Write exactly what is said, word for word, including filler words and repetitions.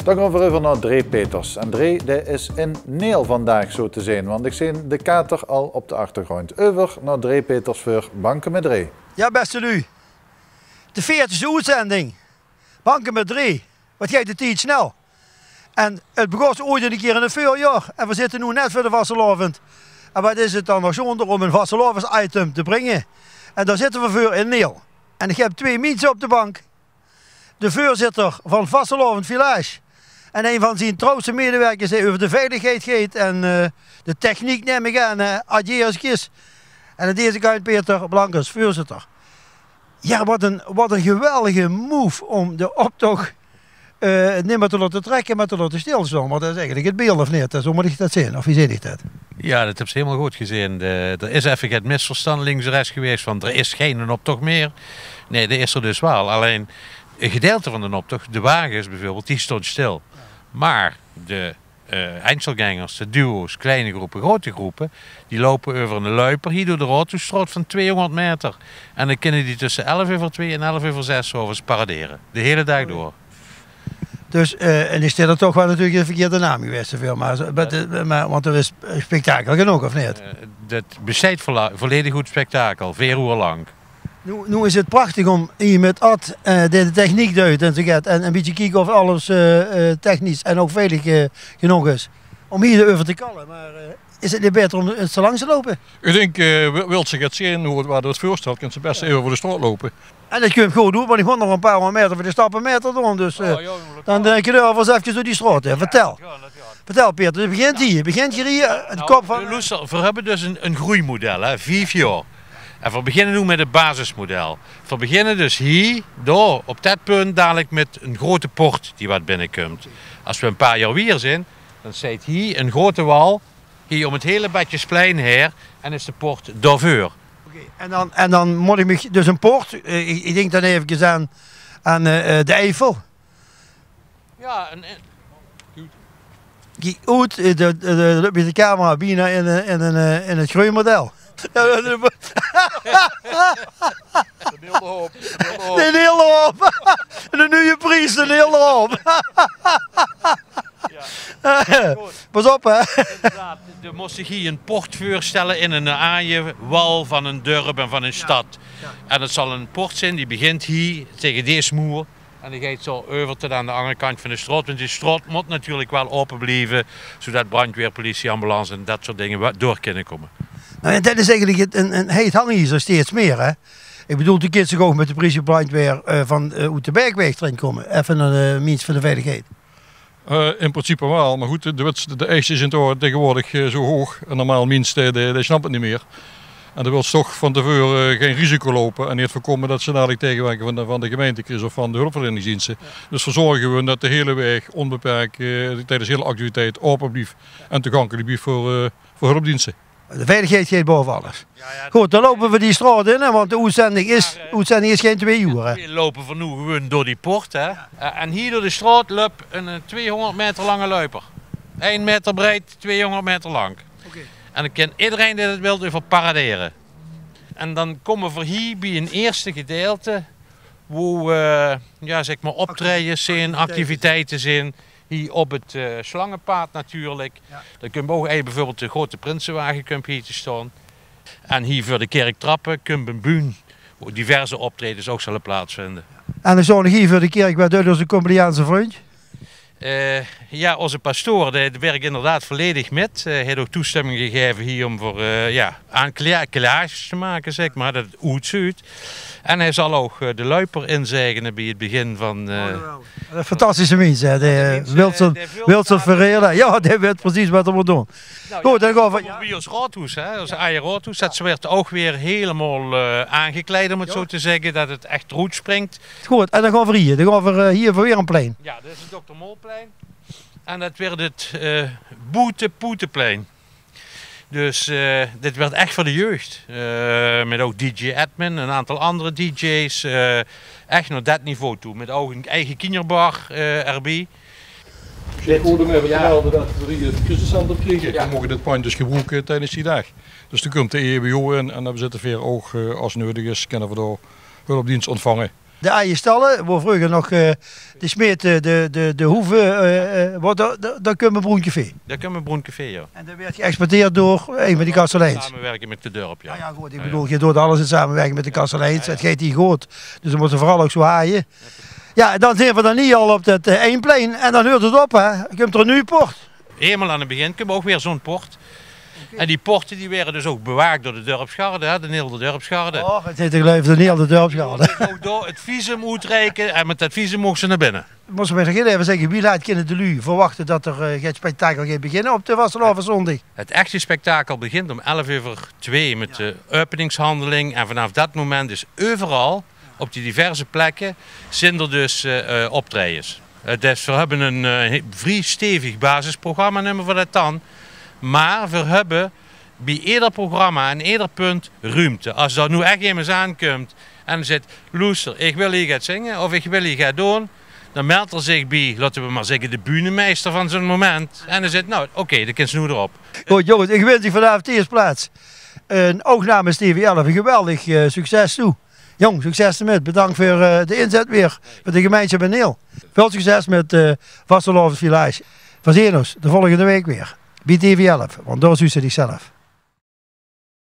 Dan gaon v'r euver nao Dré Peters. En Dré, dae is in Neel vandaag, zo te zeen, want ich zeen de kater al op de achtergróndj. Euver nao Dré Peters veur Banke mit Dré. Jao, bèste luuj. De veertigste oetzending. Banke mit Dré. Wat geit de tied snel. En 't begós ooit ins ein kier in 't veurjaor. En v'r zitte noe net veur de vastelaovend. En wat is 't dan nog sjoonder óm ein vastelaovendsitem te bringe. En dao zitte v'r veur in Neel. En ich höb twee miense op de bank. De veurzitter van Vastelaovend Village. En ein van zien trouwste medewerkers dae euver de veiligheid geit en, eh, de techniek, num ich aan, eh, Adje Eerskes. En aan deze kantj Peter Blankers, veurzitter. Jao, wat ein, wat ein geweldige move óm de optoch, eh, neet mieë te laote trèkke, mer te laote stilstaon. Want det is eigelik 't beeld, of neet? Zo mót ich det zeen, of wie zeen ich det? Jao, det höbs se hielemaol good gezeen. De, d'r is effe get misverstand links en rechs gewaes van, d'r is geine optoch mieë. Nae, dae is d'r dus waal. Allein ein gedeilte van d'n optoch, de wages bieveurbeeld, die staon stil. Mer de, eh, einzelgängers, de duo's, kleine gróppe, grote gróppe, die loupe euver eine luiper hie door de Raodhoesstraot van tweehóngerd maeter. En dan kinne die tösse elf euver twee en elf euver zès 's aoves paradere. De hiele daag door. Dus, eh, en is dit dan toch waal natuurlik de verkeerde naam gewaes, de firma. Mer, mer, want d'r is spektakel genóg, of neet? Eh, det besteit volle-, volledig oet spektakel, veer oer lank. Noe, noe is 't prachtig óm hie mit Ad, eh, dae de techniek deit en zo get, en ein bietje kieke of alles, eh, eh, technisch en ouch veilig, eh, genóg is. Óm hie euver te kalle, mer, eh, is 't neet baeter óm ins d'r langs te loupe? Ich dink, eh, wi-, wils se get zeen wie 't, wie 't veurstèlt, kins se bès effe euver de straot loupe. En det kump good oet, want ich mót nog ein paar hóngerd maeter veur de stappemeter doon, dus, eh, dan, eh, kinne v'r ins effe door die straot, hè. Vertèl. Vertèl, Peter, 't begint hie, 't begint hie, eh, 't kop van, loester, veer höbbe dus ein, ein groeimodel, hè, vief jaor. En veer beginne noe mit 't basismodel. Veer beginne dus hie, dao, op det punt, dalik mit ein grote poort die wat binnekump. Es v'r ein paar jaor wiejer zeen, dan steit hie ein grote wal, hie óm 't hele Betjesplein haer, en is de poort daoveur. Oké, en dan, en dan mót ich mich dus ein poort, eh, ich, ich dink dan effe aan, aan, eh, eh, de Eifel. Jao, en, en kiek oet, eh, de, de, de, mit de camera bienao in, eh, in, in, eh, in 't groeimodel. Jao, det is, d'n Neil d'r Hoop, d'n Neil d'r Hoop. D'n Neil d'r Hoop. De nuje pries, d'n Neil d'r Hoop. Jao. Pas op, hè. Inderdaad, de mós zich hie ein poort veurstelle in ein aaie wal van ein dörp en van ein stad. Jao. En 't zal ein poort zeen, die begint hie taenge dees moer. En die geit zo euver tot aan de anger kantj van de straot, want die straot mót natuurlik waal aope blieve, zodet brandjwaer, politie, ambulance en det soort dinger wa-, door kinne kómme. Noe jao, det is eigelik 't, ein, ein heit hangiezer steeds mieë, hè? Ich bedoel, doe kins toch ouch mit de politie, brandjwaer, eh, van, eh, oet de Bergweg d'rin kómme, effe ein, eh, mins van de veiligheid. Eh, in principe waal, mer good, de, de, de eise zeen toch taengewoordig, eh, zo hoog. Ein normaal mins, dae, dae, dae snap 't neet mieë. En dan wils se toch van te veure, eh, gein risico loupe en neet veurkómme det se dalik taengewèrkinge van de, van de gemeinte kriegs of van de hulpverleningsdienste. Jao. Dus veer zörge gewoon det de hiele waeg ónbeperk, eh, tiedes de hiele activiteit aope blief en toegankelik blief veur, eh, veur hulpdienste. De veiligheid geit baove alles. Jao, jao. Good, dan loupe v'r die straot in, hè, want de oetzending is, oetzending is gein twee oer, hè. V'r loupe veur noe gewoon door die poort, hè. Eh, en hie door de straot löp ein, eh, tweehóngerd maeter lange luiper. Ein maeter breid, tweehóngerd maeter lank. Oké. En dan kin ederein dae det wilt euver paradere. En dan kómme v'r hie bie ein ierste gedeilte, wo, eh, jao, zèk mer, optraejes zeen, activiteite zeen. Hie op 't, eh, slangepaad natuurlik. Jao. Dan kump ouch, eh, bieveurbeeld de grote prinsewage kump hie te staon. En hie veur de kèrktrappe kump ein bühne, wo diverse optraejes ouch zalle plaatsvinde. En dan staon ich hie veur de kèrk, waat deit ózze Koblenzaanse vrundj? Eh, jao, ózze pastoor, dae, dae wèrk inderdaad volledig mit. Eh, hae haet ouch toestömming gegaeve hie óm veur, eh, jao, aan cla-, klaartjes te make, zèk mer, det 't oetzuut. En hae zal ouch, eh, de luiper inzaegene bie 't begin van, eh, Wat ein fantastische mins, hè, de, eh, Wilson, Wilson Ferreira. Jao, dae weit precies waat 'r mót doon. Good, dan gaon v'r, jao, bie ós raodhoes, hè, ós aaje raodhoes, det wuuert ouch weer hielemaol, eh, aangekleid, óm 't zo te zègke, det 't ech d'roet springk. Good, en dan gaon v'r hie, dan gaon v'r, eh, hie veur weer ein plein. Jao, dit is 't Dokter Molplein. En det wuuert 't, eh, Boete Poeteplein. Dus, eh, dit wuuert ech veur de jeug. Eh, mit ouch D J Edmin, ein aantal anger D J's, eh, ech nao det niveau toe. Mit ouch ein eige kinjerbar, eh, d'rbie. Good óm effe te melde det v'r hie 't crisiscentrum kriege. Jao. V'r moge dit pandj dus gebroeke tiedes die daag. Dus dan kump de E W O in en dan zitte v'r ouch, eh, es 't neudig is, kinne v'r dao hulpdienst óntvange. De Eie Stalle, wo vreuger nog eh, de smeed eh, de, de, de hoeve, eh, eh, wo, dao, dao, dao kump e broen café. Dao kump e broen café, jao. En dat weurt geëxploiteerd door ein van die kasteleins. Samewirking mit de dörp, jao. Jao, jao, good, ich bedoel, geer doot alles in samewirking mit de kasteleins. Dat geit hie good. Dus dan mótte v'r veural ouch zo haaie. Jao, dan zeen v'r dan hie al op dat eh, ein plein. En dan heurt 't op, hè. Kump d'r 'n nuuj poort. Hielemaol aan 't begin kump ouch weer zoe'n poort. En die poorte die waere dus ouch bewaak door de dörpsgarde, hè, de Neelder dörpsgarde. Och, 't zit te geluive, de Neelder dörpsgarde. Dus ouch dao 't visum oetreike en mit dat visum moge ze nao binne. Mós se mich nog hiel effe zègke, wie laat kinne de luuj verwachte dat d'r eh, 't spektakel geit beginne op de vastelaoveszóndig? 't Echte spektakel begint óm elf euver twee mit de openingshandeling. En vanaaf dat moment is euveral, op die diverse plekke, zeen d'r dus eh, eh, optraejes. Eh, dus veer höbbe ein eh, he- vrie stevig basisprogramma, neume veer dat dan. Mer veer höbbe bie eder programma en eder punt ruumte. Es d'r noe ech emes aankump en zaet: "Loester, ich wil hie get zinge of ich wil hie get doon," dan meldt d'r zich bie, laote veer mer zègke, de bühnemeister van zoe'n moment. En dan zaet: "Nou, oké, dan kins se noe d'rop." Good, jónges, ich wins uch vanaaf de ierste plaats en ouch namens T V elf e geweldig eh, succes toe. Jóng, succes d'rmit. Bedank veur eh, de inzet weer veur de gemeinsjap in Neel. Väöl succes mit eh Vastelaovesvillage. Veer zeen ós de volgende waek weer bie T V elf, want dao zuus se dichzelf.